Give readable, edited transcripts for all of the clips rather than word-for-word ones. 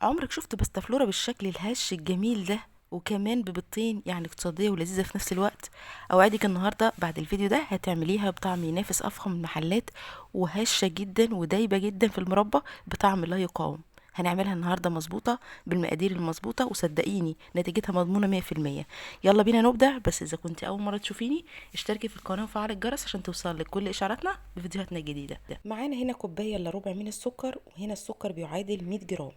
عمرك شفت باستا بالشكل الهش الجميل ده، وكمان ببيضتين؟ يعني اقتصادية ولذيذة في نفس الوقت. اوعدك النهاردة بعد الفيديو ده هتعمليها بطعم ينافس افخم المحلات، وهشة جدا ودايبة جدا في المربى بطعم لا يقاوم. هنعملها النهاردة مظبوطة بالمقادير المظبوطة، وصدقيني نتيجتها مضمونة 100%. يلا بينا نبدأ. بس إذا كنت أول مرة تشوفيني اشتركي في القناة وفعلي الجرس عشان توصلك كل إشعاراتنا بفيديوهاتنا الجديدة. معانا هنا كوباية إلا ربع من السكر، وهنا السكر بيعادل 100 جرام،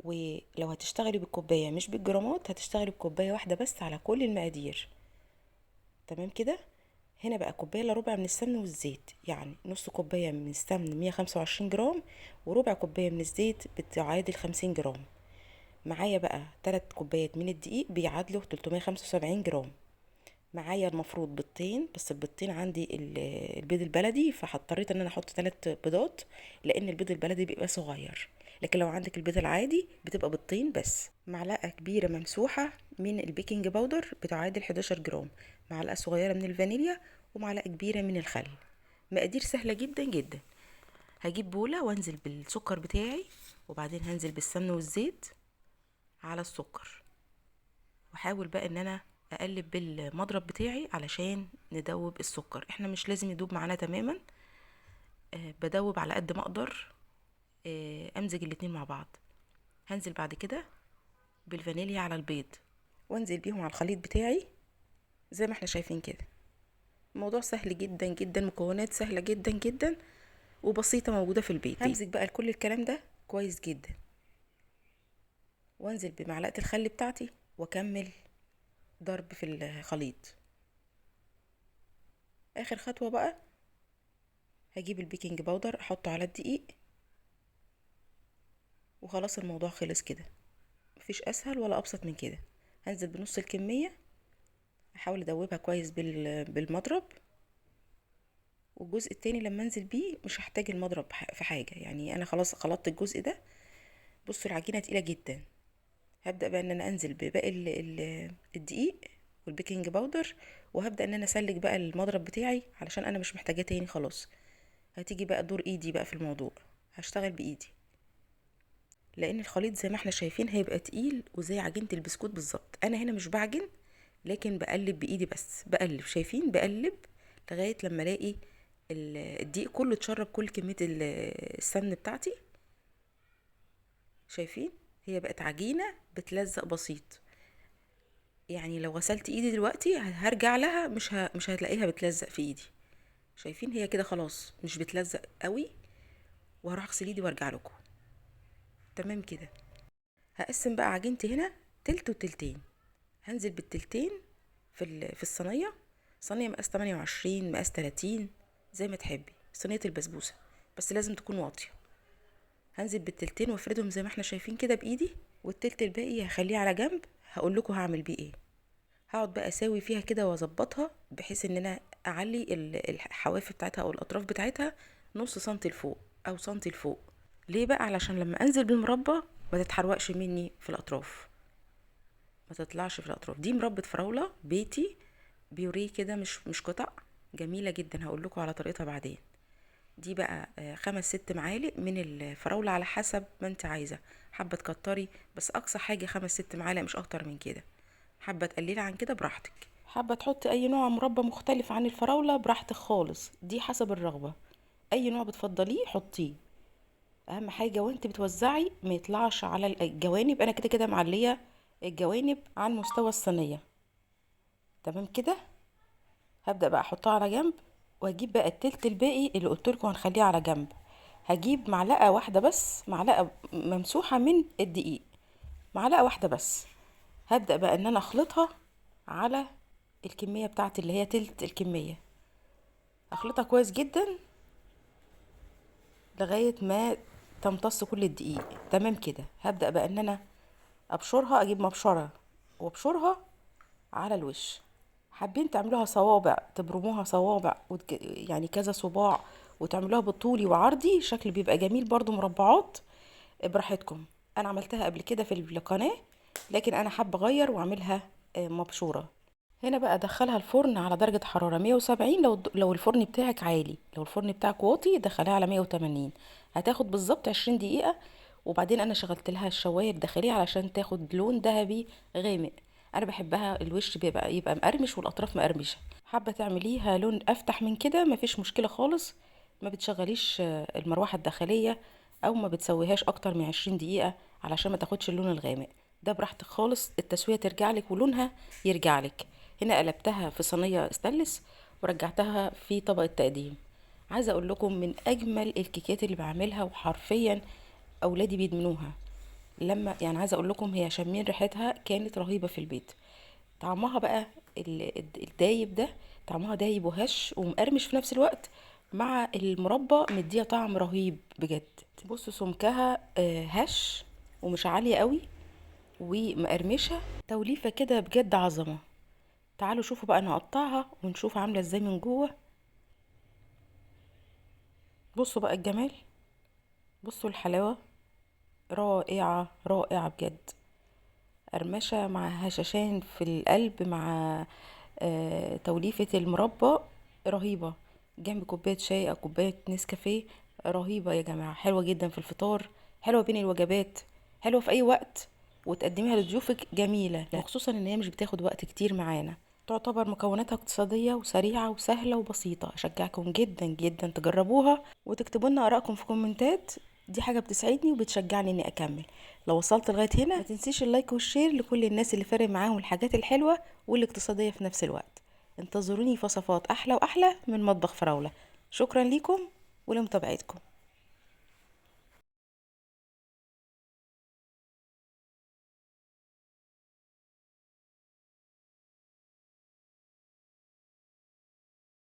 ولو هتشتغلي بالكوباية مش بالجرامات هتشتغلي بكوباية واحدة بس على كل المقادير. تمام كده. هنا بقى كوباية إلا ربع من السمن والزيت، يعني نص كوباية من السمن 125 جرام، وربع كوباية من الزيت بتعادل 50 جرام. معايا بقى 3 كوبايات من الدقيق بيعادلوا 375 جرام. معايا المفروض بيضتين، بس البيضتين عندي البيض البلدي، فاضطريت ان انا احط 3 بيضات لان البيض البلدي بيبقى صغير، لكن لو عندك البيض العادي بتبقى بيضتين بس. معلقة كبيرة ممسوحة من البيكنج باودر بتعادل 11 جرام، معلقة صغيرة من الفانيليا، ومعلقة كبيرة من الخل. مقادير سهلة جدا جدا. هجيب بولة وانزل بالسكر بتاعي، وبعدين هنزل بالسمن والزيت على السكر، واحاول بقى ان انا اقلب بالمضرب بتاعي علشان ندوب السكر. احنا مش لازم يدوب معانا تماما، بدوب على قد ما اقدر، امزج الاتنين مع بعض. هنزل بعد كده بالفانيليا على البيض، وانزل بيهم على الخليط بتاعي زي ما احنا شايفين كده. الموضوع سهل جدا جدا، مكونات سهلة جدا جدا وبسيطة موجودة في البيت. همزج بقى كل الكلام ده كويس جدا، وانزل بمعلقة الخل بتاعتي واكمل ضرب في الخليط. اخر خطوة بقى هجيب البيكنج باودر احطه على الدقيق، وخلاص الموضوع خلص كده. مفيش اسهل ولا ابسط من كده. هنزل بنص الكمية، احاول ادوبها كويس بالمضرب، والجزء التاني لما انزل بيه مش هحتاج المضرب في حاجة، يعني انا خلاص خلطت الجزء ده. بصوا العجينة تقيلة جدا. هبدأ بقى ان انا انزل بباقي الدقيق والبيكنج باودر، وهبدأ ان انا اسلك بقى المضرب بتاعي علشان انا مش محتاجاه تاني خلاص. هتيجي بقى دور ايدي بقى في الموضوع، هشتغل بايدي لان الخليط زي ما احنا شايفين هيبقى تقيل وزي عجينة البسكوت بالظبط. انا هنا مش بعجن، لكن بقلب بايدي بس، بقلب، شايفين، بقلب لغاية لما الاقي الدقيق كله اتشرب كل كمية السمن بتاعتي. شايفين هي بقت عجينة بتلزق بسيط، يعني لو غسلت ايدي دلوقتي هرجع لها مش هتلاقيها بتلزق في ايدي. شايفين هي كده خلاص مش بتلزق قوي، وهروح اغسل ايدي وارجع لكم. تمام كده. هقسم بقى عجينتي هنا تلت وتلتين، هنزل بالتلتين في الصينية، صينية مقاس 28 مقاس 30 زي ما تحبي، صينية البسبوسة بس لازم تكون واطية. هنزل بالتلتين وافردهم زي ما احنا شايفين كده بايدي، والتلت الباقي هخليه على جنب، هقول لكم هعمل بيه ايه. هقعد بقى اساوي فيها كده واظبطها بحيث ان انا اعلي الحواف بتاعتها او الاطراف بتاعتها نص سنتي لفوق او سنتي لفوق. ليه بقى؟ علشان لما انزل بالمربى ما تتحرقش مني في الاطراف، ما تطلعش في الاطراف. دي مربى فراوله بيتي بيوريه كده، مش قطع، جميله جدا، هقول لكم على طريقتها بعدين. دي بقى، 5-6 معالق من الفراوله على حسب ما انت عايزه، حابه تكتري بس اقصى حاجه 5-6 معالق مش اكتر من كده، حابه تقللي عن كده براحتك، حابه تحطي اي نوع مربى مختلف عن الفراوله براحتك خالص، دي حسب الرغبه، اي نوع بتفضليه حطيه. اهم حاجه وانت بتوزعي ما يطلعش على الجوانب، انا كده كده معليه الجوانب عن مستوى الصينيه. تمام كده. هبدا بقى احطها على جنب، واجيب بقى التلت الباقي اللي قلت لكم هنخليه على جنب. هجيب معلقه واحده بس، معلقه ممسوحه من الدقيق، معلقه واحده بس. هبدا بقى ان انا اخلطها على الكميه بتاعتي اللي هي تلت الكميه، اخلطها كويس جدا لغايه ما تمتص كل الدقيق. تمام كده. هبدا بقى ان انا ابشرها، اجيب مبشره وابشرها على الوش. حابين تعملوها صوابع تبرموها صوابع يعني كذا صباع، وتعملوها بالطولي وعرضي، شكل بيبقى جميل برضو، مربعات براحتكم. انا عملتها قبل كده في القناه، لكن انا حابه اغير واعملها، مبشوره. هنا بقى ادخلها الفرن على درجه حراره 170، لو الفرن بتاعك عالي، لو الفرن بتاعك واطي دخلها على 180، هتاخد بالظبط 20 دقيقه. وبعدين انا شغلت لها الشوايه الداخلية علشان تاخد لون ذهبي غامق. انا بحبها الوش يبقى مقرمش والاطراف مقرمشه. حابة تعمليها لون افتح من كده مفيش مشكلة خالص، ما بتشغليش المروحة الداخلية او ما بتسويهاش اكتر من 20 دقيقة علشان ما تاخدش اللون الغامق ده، براحتك خالص، التسوية ترجع لك ولونها يرجع لك. هنا قلبتها في صينية ستانلس ورجعتها في طبق التقديم. عايزه اقول لكم من اجمل الكيكات اللي بعملها، وحرفيا اولادي بيدمنوها. لما يعني عايزه اقول لكم هي شامين ريحتها كانت رهيبة في البيت. طعمها بقى الدايب ده، طعمها دايب وهش ومقرمش في نفس الوقت، مع المربى مديها طعم رهيب بجد. بصوا سمكها هش ومش عالية قوي ومقرمشه، توليفة كده بجد عظمه. تعالوا شوفوا بقى انا هقطعها ونشوف عامله ازاي من جوه. بصوا بقى الجمال، بصوا الحلاوة، رائعة رائعة بجد. قرمشه مع هشاشان في القلب مع توليفة المربى رهيبة، جنب كوباية شاي او كوباية نسكافيه، رهيبة يا جماعة. حلوة جدا في الفطار، حلوة بين الوجبات، حلوة في اي وقت، وتقدميها لضيوفك جميلة، وخصوصا ان هي مش بتاخد وقت كتير معانا. تعتبر مكوناتها اقتصادية وسريعة وسهلة وبسيطة. اشجعكم جدا جدا تجربوها وتكتبوا لنا ارائكم في كومنتات، دي حاجة بتسعدني وبتشجعني اني اكمل. لو وصلت لغاية هنا ما تنسيش ال like وال share لكل الناس اللي فارق معاهم الحاجات الحلوة والاقتصادية في نفس الوقت. انتظروني في وصفات احلى واحلى من مطبخ فراولة. شكرا ليكم ولمتابعتكم.